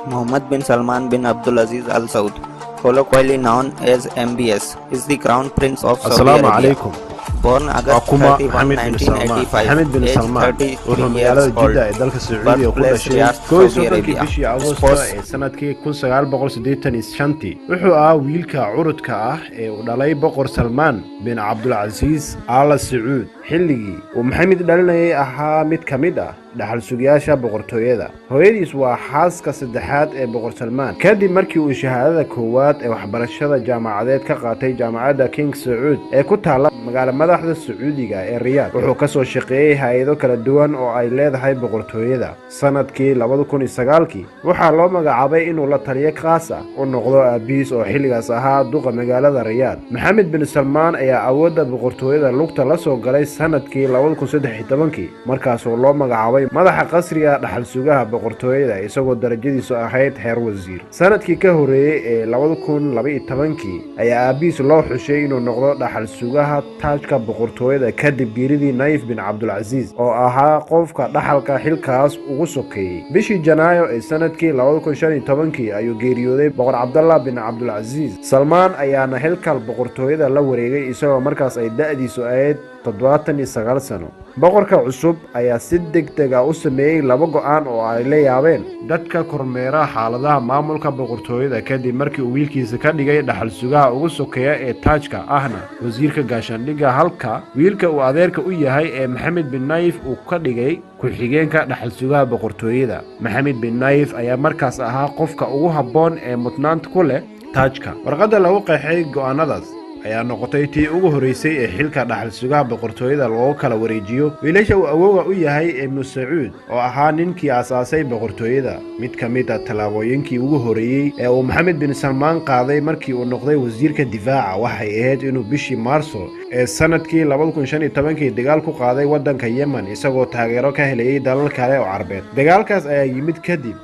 Mohammed bin Salman bin Abdulaziz Al Saud, colloquially known as MBS, is the Crown Prince of Saudi Asalaamu Arabia. calaykum. Born Waa August kuma 31, Maxamed bin Salmaan? 1985, Maxamed bin age Salmaan wuxuu 33 magaalada years old, Jidda ee dalka Sacuudiga ku birthplace dhashay Riyadh, 31-kii Saudi Arabia. bishii Agoosto Sports ee sanadkii 1985-tii. Wuxuu ahaa wiilka curudka ah ee uu dhalay Boqor Salmaan bin Cabdulcasiis Al Sacuud. Xilligii uu Maxamed dhalinayay ahaa mid ka mid ah dhaxal sugayaasha boqortooyada. Hooyadiis waa xaaska saddexaad ee Boqor Salmaan. Kadib markii uu shahaadada koowaad ee waxbarashada jaamacadeed ka qaatay Jaamacadda King Sacuud ee ku taalla magaalo madaxda Sacuudiga ee Riyaad, wuxuu ka soo shaqeeyey hay-ado kala duwan oo ay leedahay boqortooyada. Sanadkii 2009-kii waxaa loo magacaabay inuu la taliyo khaas ah u noqdo aabihiis oo xilligaas ahaa duqa magaalada Riyaad. Maxamed bin Salmaan ayaa awoodda boqortooyada lugta la soo galay sanadkii 2013-kii, markaasoo loo magacaabay madaxa qasriga dhaxal sugaha boqortooyada, isagoo darajadiisu ahayd heer wasiir. Sanadkii ka horreeyey ee 2012-kii ayaa aabihiis loo xushay inuu noqdo dhaxal sugaha taajka boqortooyada, kadib geeridii Nayif bin Cabdulcasiis oo ahaa qofka dhaxalka xilkaas ugu sokeeyey. Bishii Janaayo ee sanadkii 2015-kii ayuu geeriyooday Boqor Cabdallah bin Cabdulcasiis. Salmaan ayaana xilka boqortooyada la wareegay isagoo markaas ay da'diisu ahayd 79 sano. Boqorka cusub ayaa si deg deg ah u sameeyey laba go'aan oo ay la yaabeen dadka kormeera xaaladaha maamulka boqortooyada, kadib markii uu wiilkiisa ka dhigay dhaxal sugaha ugu sokeeya ee taajka, ahna wasiirka gaashaandhigga, halka wiilka uu adeerka u yahay ee Maxamed bin Nayif uu ka dhigay ku-xigeenka dhaxal sugaha boqortooyada. Maxamed bin Nayif ayaa markaas ahaa qofka ugu habboon ee mudnaanta ku leh taajka. Warqadda lagu qeexay go'aanadaas ayaa noqotay tii ugu horreysay ee xilka dhaxal sugaha boqortooyada loogu kala wareejiyo wiilasha uu awowga u yahay Ibnu Sacuud, oo ahaa ninkii aasaasay boqortooyada. Mid ka mid ah tallaabooyinkii ugu horreeyey ee uu Maxamed bin Salmaan qaaday markii uu noqday wasiirka difaaca waxay ahayd inuu bishii Maarso ee sanadkii 2015-kii dagaal ku qaaday waddanka Yemen, isagoo taageero ka helayay dalal kale oo Carbeed. Dagaalkaas ayaa yimid kadib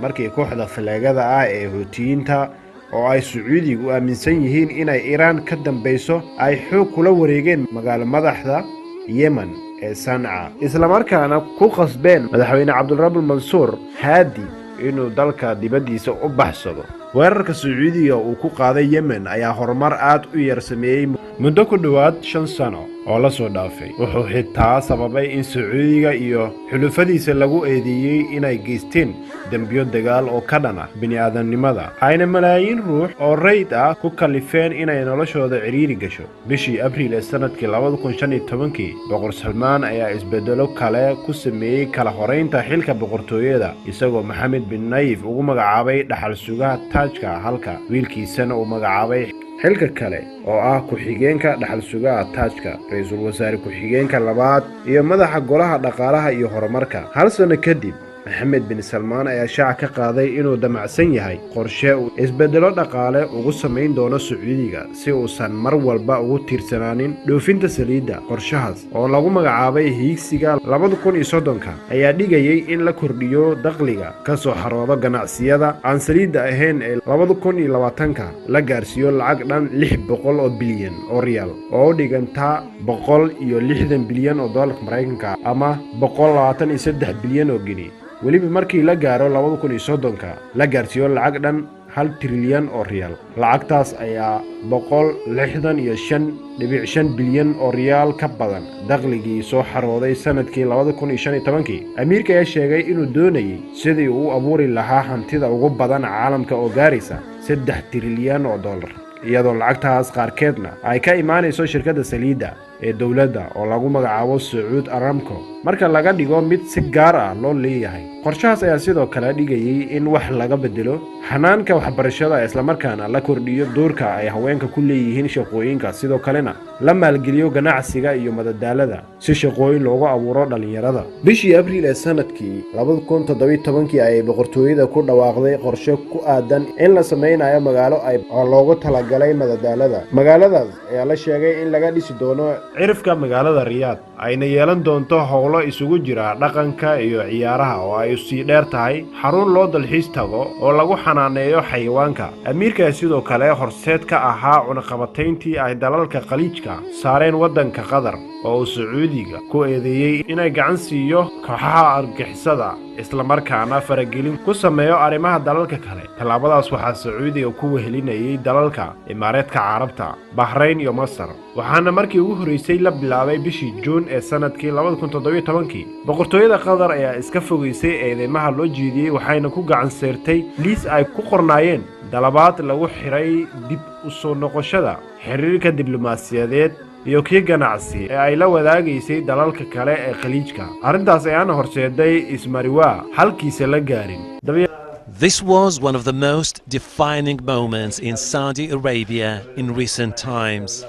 markii kooxda faleegada ah ee Xuutiyiinta, oo ay Sacuudigu aaminsan yihiin inay Iiraan ka dambayso, ay xoog kula wareegeen magaalo madaxda Yemen ee Sanca, islamarkaana ku qasbeen Madaxweyne Cabdulrabul Mansuur Haadi inuu dalka dibaddiisa u baxsado. Weerarka Sacuudiga uu ku qaaday Yemen ayaa horumar aad u yar sameeyey muddo ku dhowaad 5 sano oo la soo dhaafay. Wuxuu xitaa sababay in Sacuudiga iyo xulufadiisa lagu eedeeyey inay geysteen dembiyo dagaal oo ka dhan ah bini'aadamnimada, ayna malaayiin ruux oo rayd ah ku kalifeen inay noloshooda cidhiiri gasho. Bishii Abriil ee sanadkii 2015-kii, Boqor Salmaan ayaa isbeddelo kale ku sameeyey kala horeynta xilka boqortooyada, isagoo Maxamed bin Nayif ugu magacaabay dhaxal sugaha taajka, halka wiilkiisana uu magacaabay xilka kale oo ah ku-xigeenka dhaxal sugaha taajka, ra-iisul wasaare ku-xigeenka labaad iyo madaxa golaha dhaqaalaha iyo horumarka. Hal sano kadib, Maxamed bin Salmaan ayaa shaaca ka qaaday inuu damacsan yahay qorshe uu isbeddelo dhaqaale ugu samayn doono Sacuudiga, si uusan mar walba ugu tiirsanaanin dhoofinta saliidda. Qorshahaas oo lagu magacaabay Hiigsiga 2030-ka ayaa dhigayay in la kordhiyo dakhliga ka soo xaroodo ganacsiyada aan saliidda ahayn ee 2020-ka la gaarsiiyo lacag dhan 600 oo bilyan oo riyaal, oo u dhiganta 160 bilyan oo doolarka Maraykanka ama 123 bilyan oo geni. Weliba markii la gaaro 2030-ka la gaarsiiyo lacag dhan 1 trilyan oo riyaal. Lacagtaas ayaa 165.5 bilyan oo riyaal ka badan dakhligii soo xarooday sanadkii 2015-kii. Amiirka ayaa sheegay inuu doonayey sidii uu u abuuri lahaa hantida ugu badan caalamka oo gaaraysa 3 trilyan oo dollar, iyadoo lacagtaas qaarkeedna ay ka imaanayso shirkadda saliidda ee dowladda oo lagu magacaabo Sacuud Aramco, marka laga dhigo mid si gaar ah loo leeyahay. Qorshahaas ayaa sidoo kale dhigayay in wax laga bedelo xanaanka waxbarashada, islamarkaana la kordhiyo doorka ay haweenka ku leeyihiin shaqooyinka, sidoo kalena la maalgeliyo ganacsiga iyo madadaalada si shaqooyin loogu abuuro dhallinyarada. Bishii Abriil ee sanadkii 2017-kii ayay boqortooyada ku dhawaaqday qorshe ku aadan in la sameynayo magaalo ay oo loogu talagalay madadaalada. Magaaladaas ayaa la sheegay in laga dhisi doono cirifka magaalada Riyaad, ayna yeelan doonto howlo isugu jira dhaqanka iyo ciyaaraha, oo ay sii dheer tahay xarun loo dalxiis tago oo lagu xanaaneeyo xayawaanka. Amiirka sidoo kale horseed ka ahaa cunaqabatayntii ay dalalka Khaliijka saareen waddanka Qatar, oo uu Sacuudiga ku eedeeyey inay gacan siiyo kooxaha argixisada. Islamarkaana faragelin ku sameeyo arrimaha dalalka kale. Tallaabadaas waxaa Sacuudiga ku wehelinayay dalalka Imaareedka Carabta, Bahrayn iyo Masar, waxaana markii ugu horreysay la bilaabay bishii Juun ee sanadkii 2017-kii. Boqortooyada Qatar ayaa iska fogeysay eedeymaha loo jeediyey, waxayna ku gacan seertay liis ay ku qornaayeen dalabaad lagu xiray dib u soo noqoshada xiriirka diblomaasiyadeed iyo kii ganacsi ee ay la wadaagaysay dalalka kale ee Khaliijka. Arrintaas ayaana horseeday ismariwaa halkiisa la gaarin. This was one of the most defining moments in Saudi Arabia in recent times.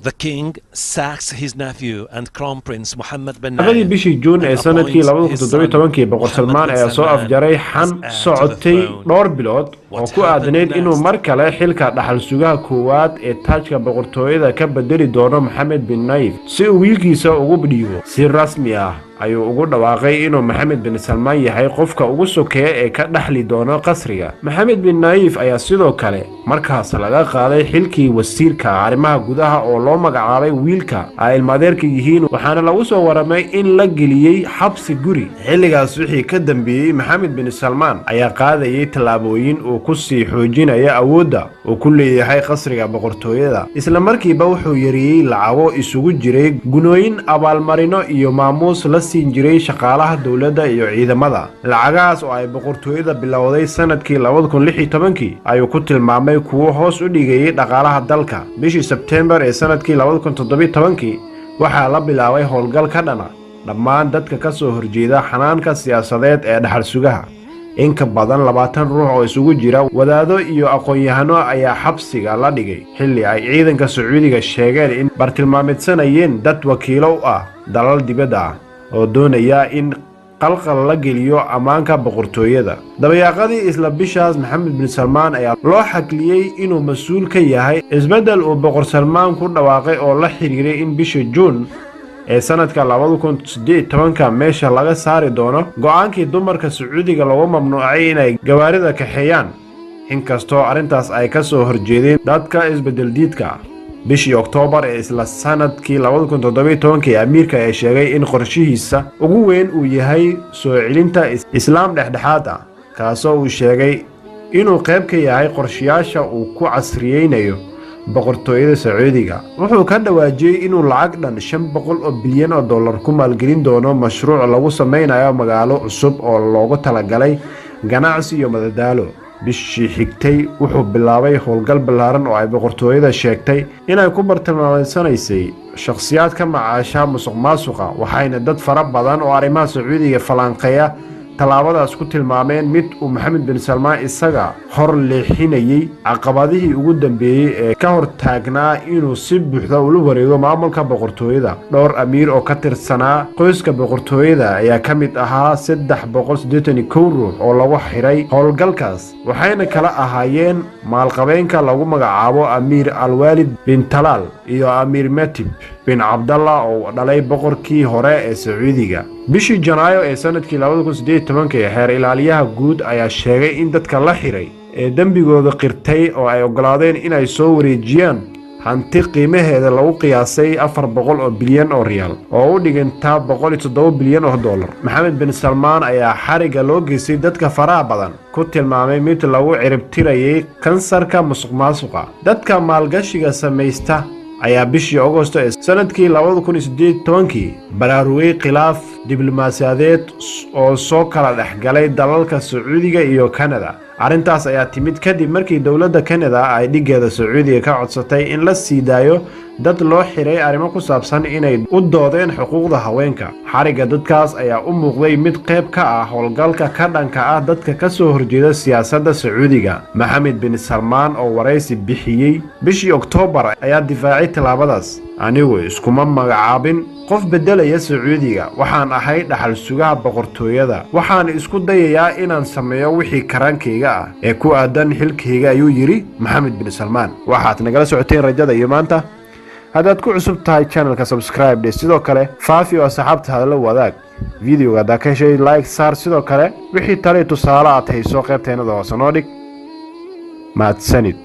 The king sacks his nephew and Crown Prince Mohammed bin Labadii bishii Juun ee sanadkii 2017-kii, Boqor Salmaan ayaa soo afjaray xan socotay dhowr bilood oo ku aadanayd inuu mar kale xilka dhaxal sugaha koowaad ee taajka boqortooyada ka bedeli doono Maxamed bin Nayif, si uu wiilkiisa ugu dhiibo. Si rasmi ah ayuu ugu dhawaaqay inuu Maxamed bin Salmaan yahay qofka ugu sokeeya ee ka dhaxli doono qasriga. Maxamed bin Nayif ayaa sidoo kale markaas laga qaaday xilkii wasiirka arrimaha gudaha oo loo magacaabay wiilka ay ilmaadeerka yihiin, waxaana lagu soo waramay in la geliyey xabsi guri. Xilligaas wixii ka dambeeyey, Maxamed bin Salmaan ayaa qaadayay tallaabooyin uu ku sii xoojinaya awoodda uu ku leeyahay qasriga boqortooyada. Isla markiiba wuxuu yareeyey lacago isugu jiray gunooyin, abaalmarino iyo maamuus la siin jiray shaqaalaha dowladda iyo ciidamada. Lacagahaas oo ay boqortooyada bilowday sanadkii 2016-kii ayuu ku tilmaamay kuwo hoos u dhigayay dhaqaalaha dalka. Bishii Sebteembar ee sanadkii 2017-kii waxaa la bilaabay howlgal ka dhana dhammaan dadka ka soo horjeeda xanaanka siyaasadeed ee dhaxal sugaha. In ka badan 20 ruux oo isugu jira wadaado iyo aqoon-yahano ayaa xabsiga la dhigay, xilli ay ciidanka Sacuudiga sheegeen in bartilmaameedsanayeen dad wakiilo u ah dalal dibadda ah oo doonaya in qalqal la geliyo ammaanka boqortooyada. Dabayaaqadii isla bishaas, Maxamed bin Salmaan ayaa loo xakliyey inuu mas-uul ka yahay isbeddel uu Boqor Salmaan ku dhawaaqay oo la xiriiray in bisha Juun ee sanadka 2018-ka meesha laga saari doono go'aankii dumarka Sacuudiga lagu mamnuucay inay gawaarida kaxeeyaan, inkastoo arrintaas ay ka soo horjeedeen dadka isbeddel diidka ah. Bishii Oktoobar ee isla sanadkii 2017-kii, amiirka ayaa sheegay in qorshihiisa ugu weyn uu yahay soo celinta islaam dhexdhexaad ah, kaasoo uu sheegay inuu qayb ka yahay qorshayaasha uu ku casriyeynayo boqortooyada Sacuudiga. Wuxuu ka dhawaajiyey inuu lacag dhan $500 oo bilyan ku maalgelin doono mashruuc lagu sameynayo magaalo cusub oo loogu talagalay ganacsi iyo madadaalo. Bishii xigtay wuxuu bilaabay howlgal ballaaran oo ay boqortooyada sheegtay inay ku bartilmaameedsanaysay shakhsiyaad ka macaasha musuq maasuqa, waxayna dad fara badan oo arrimaha Sacuudiga falanqeeya tallaabadaas ku tilmaameen mid uu Maxamed bin Salmaan isaga hor leexinayey caqabadihii ugu dambeeyey ee ka hor taagnaa inuu si buuxda ula wareego maamulka boqortooyada. Dhowr amiir oo ka tirsanaa qoyska boqortooyada ayaa ka mid ahaa 381 ruux oo lagu xiray howlgalkaas, waxayna kala ahaayeen maalqabeenka lagu magacaabo Amiir Alwaalid bin Talaal iyo Amiir Metib bin Cabdallah oo dhalay boqorkii hore ee Sacuudiga. Bishii Janaayo ee sanadkii 2018-kii, xeer ilaaliyaha guud ayaa sheegay in dadka la xiray ee dembigooda qirtay oo ay oggolaadeen inay soo wareejiyaan hanti qiimaheeda lagu qiyaasay 400 oo bilyan oo riyaal, oo u dhigantaa $107 bilyan. Maxamed bin Salmaan ayaa xarigga loo geystay dadka faraha badan ku tilmaamay mid lagu ciribtirayay kansarka musuqmaasuqa dadka maalgashiga samaysta. Ayaa bishii Agosto ee sanadkii 2018-kii baraarugay khilaaf diblomaasiyadeed oo soo kala dhexgalay dalalka Sacuudiga iyo Kanada. Arrintaas ayaa timid kadib markii dowladda Kanada ay dhiggeeda Sacuudiga ka codsatay in la sii daayo dad loo xiray arrimo ku saabsan inay u doodeen xuquuqda haweenka. Xarigga dadkaas ayaa u muuqday mid qayb ka ah howlgalka ka dhanka ah dadka ka soo horjeeda siyaasadda Sacuudiga. Maxamed bin Salmaan oo waraysi bixiyey bishii Oktoobar ayaa difaacay tallaabadaas. "Anigu iskuma magacaabin qof beddelaya Sacuudiga. Waxaan ahay dhaxal sugaha boqortooyada. Waxaan isku dayayaa inaan sameeyo wixii karaankayga ah ee ku aadan xilkayga," ayuu yidhi Maxamed bin Salmaan. Waxaad nagala socoteen Rajada iyo Maanta. Haddaad ku cusub tahay channelka, subscribe dhe. Sidoo kale faafi oo asxaabtaada la wadaag videoga. Haddaa ka heshay, like saar. Sidoo kale wixii tali tusaale aad hayso, qaybteenada hoose noo dhig. Mahadsanid.